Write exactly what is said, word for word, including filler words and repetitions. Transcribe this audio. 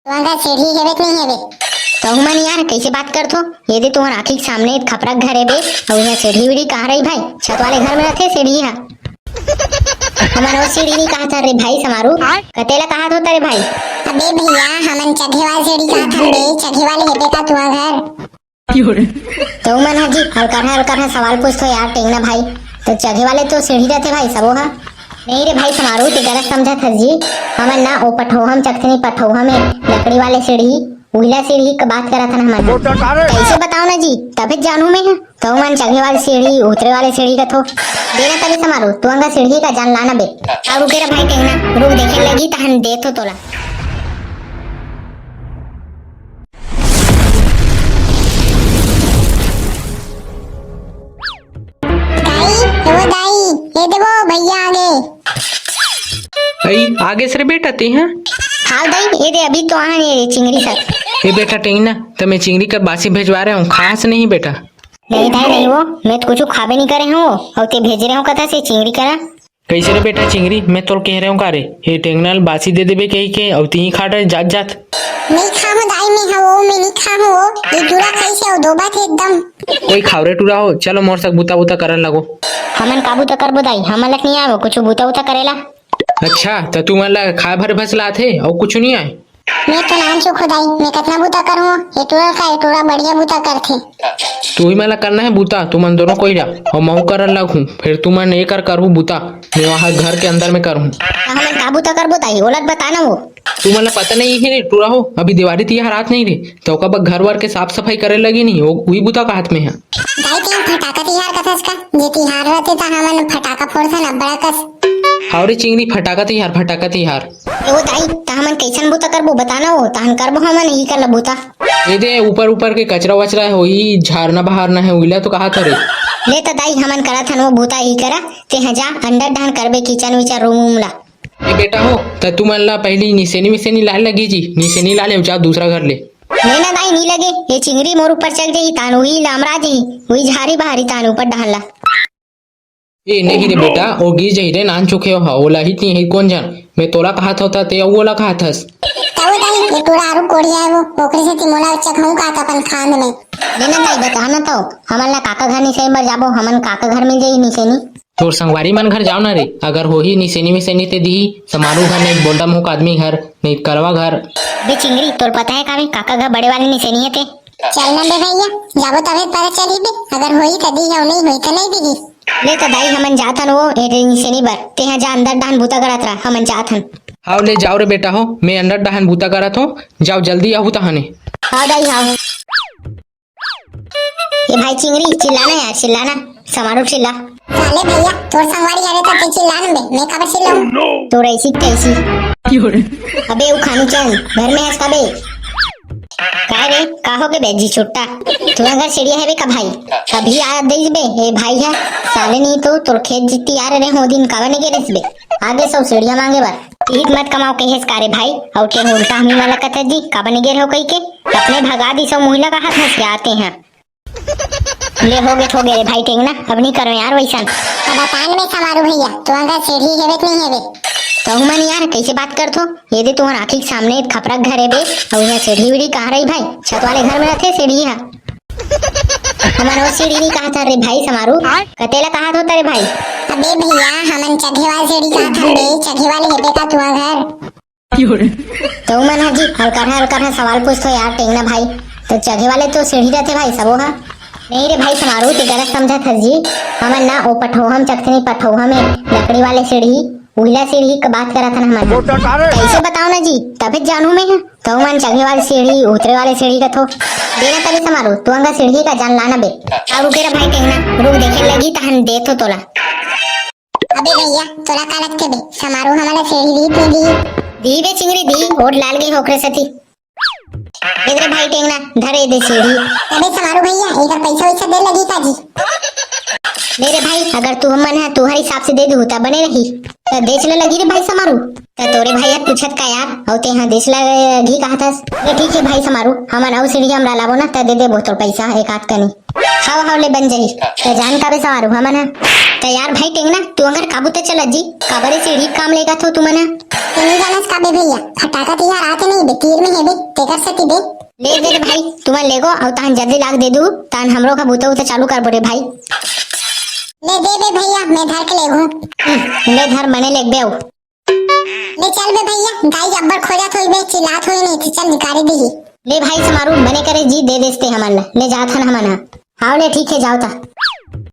तुमन घर सीढ़ी हेवे कि नहीं हेवे? कहूँ मन यार, कैसे बात करथो? ये दे तुम्हार आँखी के सामने खपरा घर हेबे, अउ यहाँ सीढ़ी वीढ़ी कहाँ रही भाई? छत वाले घर में रहथे सीढ़ी हा। हमन वो सीढ़ी नहीं कहा था रे भाई समारू। आय? कतेला कहा था रे भाई? अबे भैया, हमन चघे वाले सीढ़ी कहा था बे, चघे वाले हेबे का तुम्हार घर? तो मन हा जी, हल्का रहा, हल्का रहा, सवाल पूछ तो यार, टेंगना भाई। तो चघे वाले तो सीढ़ी रहथे भाई, सबो हा। नहीं रे भाई समारू, ते गलत समझत हस जी। हमन ना ओ पठौहा म चघथन, पठौहा में लकड़ी वाले सीढ़ी, उहिला सीढ़ी के बात करत हन हमन। कैसे बताओ ना जी, तभे जानू मैं हा। तो मन चघे वाले सीढ़ी, उतरे वाले सीढ़ी कथो। देना तभी समारू, तू अंगा सीढ़ी का जान लाना बे। अउ रुके रे भाई टेंगना, रुक देखे लगी तहन देथो तोला। दाई, ए वो दाई, ये दे वो भैया आगे। अई, आगे से रे बेटा, ते हा? हाँ दाई, ये दे अभी तो आन ये चिंगरी सर। ए बेटा टेंगना, त मैं चिंगरी कर बासी भेजवा रहे हूँ, खास नहीं बेटा। नहीं दाई, नहीं वो, मैं तो कुछ खाबे नहीं करे हूँ, अउ ते भेज रहे हूँ कथा से चिंगरी करा। कैसे रे बेटा चिंगरी, मैं तोर कह रहे हूँ का रे, ये टेंगना ल बासी दे देबे कही के, अउ तीही खा डरे जात जात। नहीं खाहूँ दाई, मैं हा वो, मैं नहीं खाहूँ वो, ये टूरा कैसे हो दोबा थे एकदम। कोई खावरे टूरा हो, चलो मोर सक बुता बुता करन लगो। हमन का बुता करबो दाई, हमन लक नहीं आवे कुछ बुता बुता करेला। अच्छा, त तुमन ला खाए भर भस लाथे, अउ कुछ नहीं आए? मैं तो नान चुक हो दाई, मैं कितना बुता करूँ, ये टूरा का, ये टूरा बढ़िया बुता करथे। तू ही मन ला करना है बुता, तुमन दोनों कोई ला, अउ महू करन लगहूँ, फिर तुमन एकर करहू बुता, मैं वहाँ घर के अंदर में करहूँ। त हमन का बुता करबो दाई, ओला बता ना वो। तुमन ला पता नहीं है रे टूरा हो, अभी देवारी तिहार आत नहीं रे, त ओकर बर घर वर के साफ सफाई करे लगी नहीं, वो, वही बुता का हाथ में है। दाई, तें फटाका तिहार कथस का? जे तिहार रहथे त हमन फटाका फोड़थन अब्बड़ कस। हाव रे चिंगरी, फटाका तिहार, फटाका तिहार। ए वो दाई, त हमन कैसन बुता करबो, बता ना वो, तहन करबो हमन ही कर ल बुता। ए दे, ऊपर ऊपर के कचरा वचरा होही, झारना बहारना है, उइला तो कहा था रे। ले त दाई, हमन करत हन वो बुता ही करा, तेहा जा अंदर डहन करबे किचन विचन रूम वूम ला। ए बेटा हो, त तुमन ला पहली निसेनी मिसेनी लाए लगी जी, निसेनी ला ले, जा दूसरा घर ले। ले ना दाई, नी लगे, ये चिंगरी मोर ऊपर चढ़ जाही, तान उही लामरा जाही, उही झारी बहारी तान ऊपर डहन ला। ए नहीं रे बेटा, ओ गिर जाही रे, नान चुके हो, ओला ही नहीं है कौन जान, मैं तोला कहा था, ते अउ ओला कहा थस। तब दाई, ये टूरा आरू कोढ़िया है वो, ओकरे से तिमोला चघाऊं का त अपन खांद में। ले ना दाई, बता ना तो, हमन ला काका घर निसेनी बर जाबो, हमन काका घर मिल जाही निसेनी। तोर संगवारी मन घर जाओ ना रे, अगर होही निसेनी मिसेनी ते दिही, समारू घर नहीं, बोल्डा मुख आदमी घर नहीं, करवा घर। बे चिंगरी, तोर पता है का बे, काका घर बड़े वाले निसेनी है ते। चल ना बे भैया, जाबो तबे पता चली बे, अगर होही त दिही, अउ नहीं होही त नहीं दिही। ले त दाई, हमन जात हन वो, ए रे निसेनी बर, तेहा जा अंदर डहन बूता करत रह, हमन जात हन। हाव ले जाओ रे बेटा हो, मैं अंदर डहन बूता करत हूँ, जाओ जल्दी आहू तहने। हाव दाई, हाव। ए भाई चिंगरी, चिल्लाना यार, चिल्लाना, समारू चिल्ला। साले भैया, तोर संगवारी हरे त ते चिल्ला न बे, मैं काबर चिल्लाऊं? तोर ऐसी तैसी। अबे उखानी चंद, घर में हस का बे? काय रे, का हो गे बे जी छुट्टा? तुमन घर सीढ़िया हेबे का भाई? अभी आ दईस बे, ए भाई है, साले नहीं तो तोर खेत जित्ती आ रहे हो दिन काबर नहीं गे रहिस बे? आगे सब सीढ़िया मांगे बर। ईद मत कमाओ कहेस का रे भाई? अउ ते उल्टा हमी वाला कथे जी, काबर नहीं गे रहो कही के? अपने भगा दी सब महिला का हाथ हंस के आते हैं। ले हो गे, हो गे रे भाई टेंगना, अब नहीं करो यार वैसन। अब बतान में समारू भैया, तू अंदर सीढ़ी हेवे कि नहीं हेवे? कहूँ मन यार, कैसे बात करथो? ये दे तुम्हार आँखी के सामने एक खपरा घर हेबे, अउ यहाँ सीढ़ी वीढ़ी कहाँ रही भाई? छत वाले घर में रहथे सीढ़ी हा। हमन वो सीढ़ी नहीं कहा था रे भाई समारू। आय? कतेला कहा था रे भाई? अबे भैया, हमन चघे वाले सीढ़ी कहा था बे, चघे वाले हेबे का तुम्हार घर? तो मन हा जी, हल्का रहा, हल्का रहा, सवाल पूछथो यार, टेंगना भाई। तो चघे वाले तो सीढ़ी रहथे भाई, सबो हा। नहीं रे भाई समारू, ते गलत समझत हस जी। हमन ना ओ पठौहा म चघथन, पठौहा में लकड़ी वाले सीढ़ी, उहिला सीढ़ी के बात करत हन हमन। कैसे बताओ ना जी, तभे जानू मैं हा। तो मन चघे वाले सीढ़ी, उतरे वाले सीढ़ी कथो। देना तभी समारू, तू अंगा सीढ़ी का जान लाना बे। अउ रुके रे भाई टेंगना, रुक देखे लगी तहन देथो तोला। अबे भैया, तोला का लगथे बे? समारू हमन ला सीढ़ी दी नहीं दी? दी बे चिंगरी दी, ओट लाल गई ओकरे सेती। देख रे भाई टेंगना, धर ए दे सीढ़ी। अबे समारू भैया, एकर पैसा वैसा दे लगी का जी? ले रे भाई, अगर तू हमन ह तुहर हिसाब से दे दूहू त बने रही। त देच ल लगी रे भाई समारू। त तोरे भाई ह पूछत का यार, अउ ते ह देच ल घी कहत हस। ले ठीक हे भाई समारू, हमन अउ सीढ़ी हमर लाबो ना, त दे देबो तोर पैसा एक आध कनी। हव हव, ले बन जाही। त जान का बे समारू हमन ह। त यार भाई टेंगना, तू अंगर काबू त चलत जी, काबर ए सीढ़ी काम लेगत हो तुमन ह? ते नहीं जानस का बे भैया, फटाका तिहार आते नहीं बे, तीर में हे बे, तेकर सेती बे। ले दे रे भाई, तुमन लेगो अउ तहन जल्दी लाग दे दू, तहन हमरो का बूता उता चालू करबो रे भाई। ले दे बे भैया, मैं धर के लेगू। हम्म, ले धर, मने लेगबे अउ। ले चल बे भैया, गाय अब्बड़ खोजत होई बे, चिल्लात होई नहीं, तो चल निकाले दीही। ले भाई समारू, बने करे जी, दे देस ते हमन ला, ले जात हन हमन ह। हाव ले ठीक हे, जाव त।